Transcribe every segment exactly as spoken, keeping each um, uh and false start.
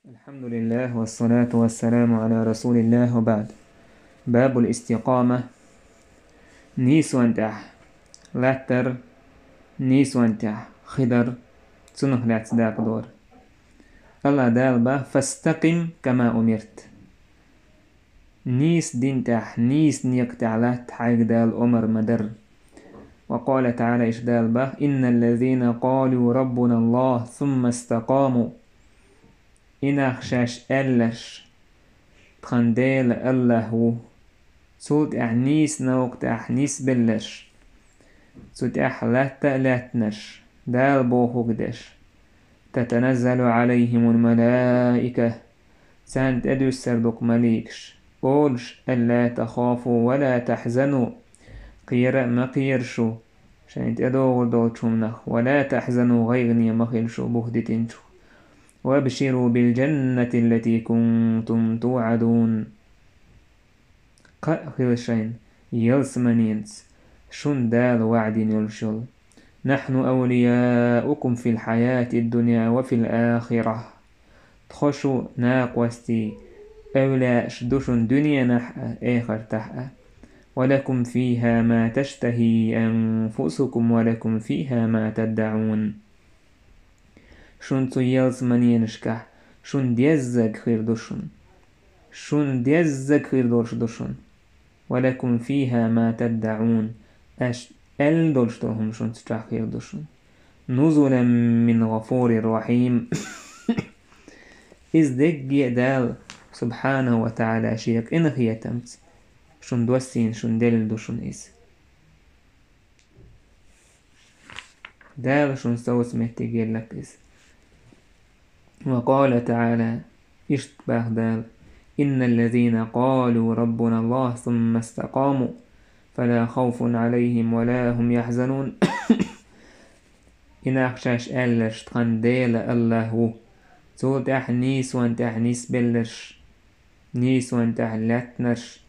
الحمد لله والصلاة والسلام على رسول الله وبعد. باب الاستقامة. Нийсонан тӀехь латтар, нийсонан тӀехь хилар, цунах лаьцна дакъа дора. Аллах Дала бах: «فاستقم كما أمرت». Нийса дин тӀехь, нийса некъа тӀехь латта хьайга Дала омар ма-дарра. وقال تعالى, иштта Дала бах: «إن الذين قالوا ربنا الله ثم استقاموا». И нах шаьш аьлларш: «Тхан Дела Аллах ву». Цул тӀаьхьа нийса новкъа тӀехь нисбелларш, цу тӀехь латта а лаьттинарш, Дала бохург деш. «تتنزل عليهم الملائكة». Царна тӀедуьссур ду-кх маликаш, олуш: «ألا تخافوا ولا تحزنوا». Кхера а ма кхера шу шайна тӀедогӀур долчу хӀуманах, «ولا تحزنوا», гӀайгӀане ма хила шу бух дитинчух. «وأبشروا بالجنة التي كنتم توعدون». Кхаъ хила шайна ялсаманенца, шуна Дала ваӀда йина йолуш йолу: «نحن أولياؤكم في الحياة الدنيا وفي الآخرة». Тхо шу накъостий, эвлааш ду шуна дуьненахь а, эхартахь а. «ولكم فيها ما تشتهي أنفسكم ولكم فيها ما تدعون». Шуна цу ялсаманенашкахь шуна деззаг хир ду шуна. Шуна деззаг хир долуш ду шуна. «ولكم فيها ما تدعون». Аша аьлла долуш долу хӀума шуна цу чохь хир ду шуна. «نزلا من غفور رحيم». Иза дерриге а Дала, субхьанаху ва таӀала, шен къинхетамца шуна доссийна, шуна делла ду шуна иза. Дала шуна совца меттиг елла-кх иза. وقال تعالى, иштта бах Дала: «إن الذين قالوا ربنا الله ثم استقاموا فلا خوف عليهم ولا هم يحزنون». И нах шаьш аьлларш: «Тхан Дела Аллах ву». Цул тӀаьхьа нийсонан тӀехь нисбелларш, нийсонан тӀехь лаьттинарш,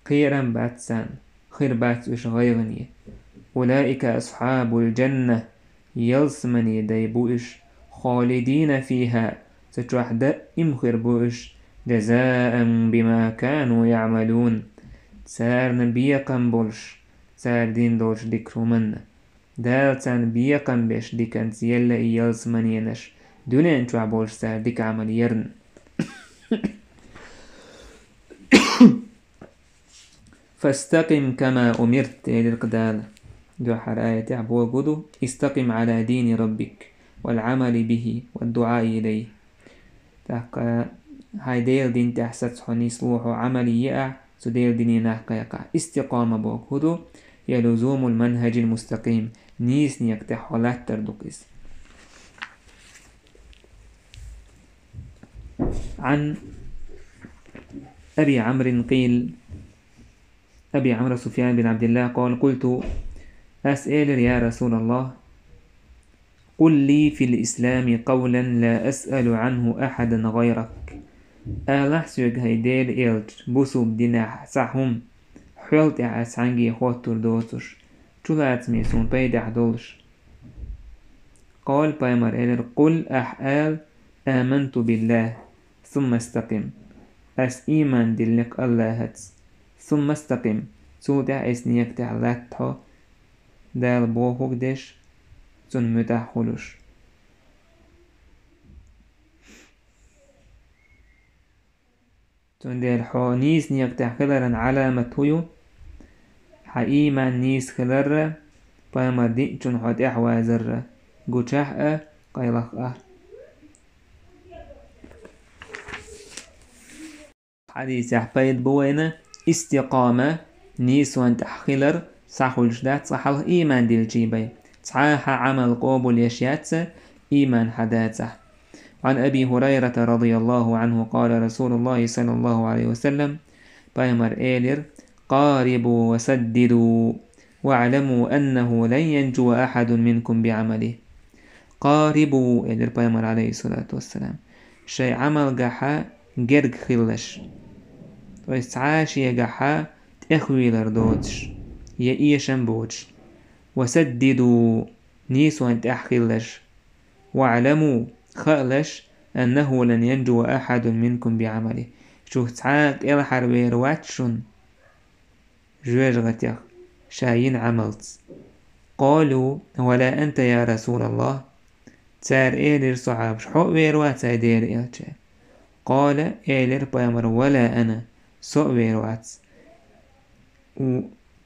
кхерам бац царна, хир бац уьш гӀайгӀане. «أولئك أصحاب الجنة», ялсамане дай бу уьш, «خالدين فيها», цу чохь даим хир бу уьш, «جزاء بما كانوا يعملون», царна бекхам болуш, цара дина долчу дика хӀуманна. Дала царна бекхам беш диканца елла и ялсаманенаш, дуьнен чохь болуш цара дика Ӏамал ярна. «فاستقم كما أمرت», элира-кх Дала. Дуьххьара аятехь бохург ду: «استقم على دين ربك والعمل به والدعاء إليه». ТӀаккха хьайн Делан дин тӀехь саца хьо нисло, хьо Ӏамал е ахь, цу Делан дине нах кхайкхахь. Истикъома бохург хӀун ду? Я лузумул манхаджил мустакъим, нийса некъа тӀехь хьо латтар ду-кх иза. عن أبي عمرو قيل, Аби Ӏамра Суфьян бин Ӏабдилла قال: قلت, ас элира: «Я Расулаллах, قل لي في الإسلام قولا لا أسأل عنه أحدا غيرك». Алахь соьга, хӀай Делан элча, бусулба динехь цхьа хӀума, хьол тӀехь ас цхьаьнгге хоттур доцуш, чулацаме суна пайдехь долуш. قال, пайхамар элира: قل, ахь ала: آمنت بالله, ثم استقم, ас ийман диллина-кх Аллахьаца, ثم استقم, цул тӀаьхьа эс некъа тӀехь латта хьо, Дала бохург деш, цунна муьтӀахь хуьлуш. Цундела хьо нийса некъа тӀехь хиларан Ӏаламат хӀун ю? Хьан ийман нийса хиларра, пайхамар диъначунна хьо тӀаьхьавазарра, гучахь а, къайлаха а. Хьадисехь пайда бу вайна, истикъома, нийсонан тӀехь хилар, схьахуьлуш дац цкъа хьалха ийман дилличий бен. Цхьа а хьан Ӏамал къобалъеш яц, ийман хьан дацахь. عن أبي هريرة رضي الله عنه قال رسول الله صلى الله عليه وسلم, пайхамар элира: قاربوا وسددوا واعلموا أنه لن ينجو أحد منكم بعمله. قاربوا, элира пайхамар, عليه الصلاة والسلام, шайн Ӏамалгахьа герга хилалаш. То есть цхьа а шегахьа тӀехвийлар доцуш, я эшам боцуш. وسددوا, нийсонан тӀехь хилалаш. واعلموا, хаалаш, أنه لن ينجو أحد منكم بعمله. Шух цхьа а кӀелхьарвер вац шун жоьжахатех ша йина Ӏамалца. قالوا: ولا أنت يا رسول الله. Цара элира, сахьабаша: «Хьо а вер вац, хӀай Делан элча». قال, элира пайхамара: «ولا أنا», со а вер вац.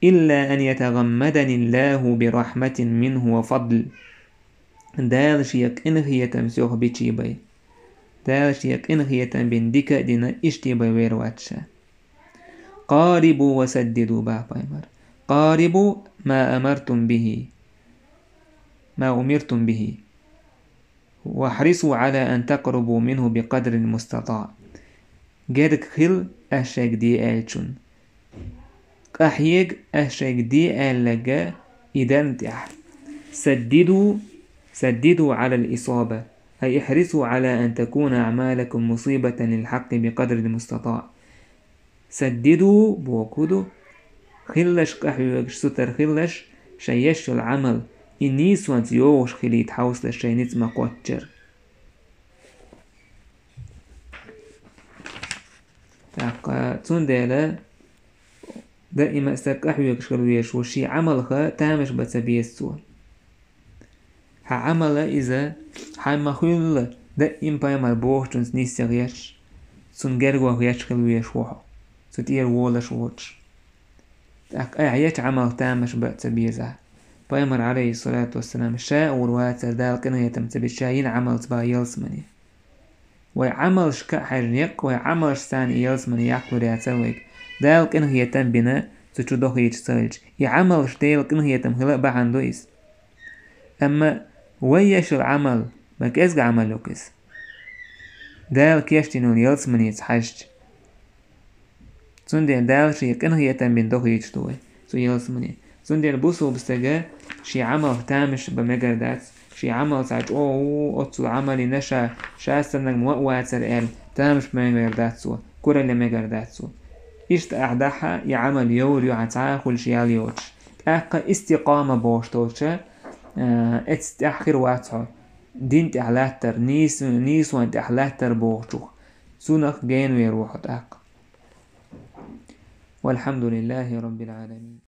«إلا أن يتغمدني الله برحمة منه وفضل». Дала шен къинхетам сох бичий бай. Дала шен къинхетам бина дика а дина, иштта бай вер вац ша. «قاربوا وسددوا», бах пайхамара. «قاربوا ما أمرتم به، ما أمرتم به، واحرصوا على أن تقربوا منه بقدر المستطاع». Герга хила аш шайга де аьллачунна. Къахьега аш шайга де аьлларг и дарна тӀехь. «سددوا، سددوا على الإصابة، أي احرصوا على أن تكون أعمالكم مصيبة للحق بقدر المستطاع». «سددوا» бохург ду, хилалаш къахьоьгуш, сутара хилалаш, шайн еш йолу Ӏамал, и нийсонца йогӀуш хилийта хьовсалаш шайн ницкъ ма-кхоччура. ТӀаккха цундела даима а стаг къахьоьгуш хила везаш ву, шен Ӏамалха тамаш бан ца беза цо. Хьан Ӏамал иза, хьан ма-хуьллу, даим пайхамар бохучунца нийсса гӀерташ, цунна герга ваха гӀерташ хила везаш ву хьо, цу тӀера волуш воцуш. ТӀаккха айхьа ечу Ӏамалх тамаш бан а ца беза. Пайхамар, Ӏалайхиссалату вассалам, ша а вур вацара Дала къинхетам ца бина, ша йина Ӏамалца бах ялсамане. Вай Ӏамалшка а хьаьжна, некъ вай Ӏамалшца царна и ялсамане яккхалур яцара вайга. Дала къинхетам бина, цу чу дохийча ца хилча, и Ӏамалш Делан къинхетам хила а бахьана ду иза. Амма вай еш йолу Ӏамал, ма кӀезга Ӏамал ю иза. Дала кечдина йолу ялсаманеца хьаьжча. Цундела Дала шен къинхетам бина дохийча ду вай цу ялсамане. Цундела бусулба стага шен Ӏамалх тамаш бан мегар дац, шен Ӏамал цхьа чӀогӀа ву, оццул Ӏамал йина ша, ша саннарг ма вацара аьлла, тамаш бан мегар дац цо, куралла мегар дац цо. Иштта ахь дахьа, и Ӏамал йовр ю хьан цхьа а хуьлуш ял йоцуш. ТӀаккха истикъома бохуш долча, а, эцна тӀехь хир вац хьо, дин тӀехь латтар, нийс-, нийсонан тӀехь латтар бохучух. Цунах генвер ву хьо тӀаккха. والحمد لله رب العالمين.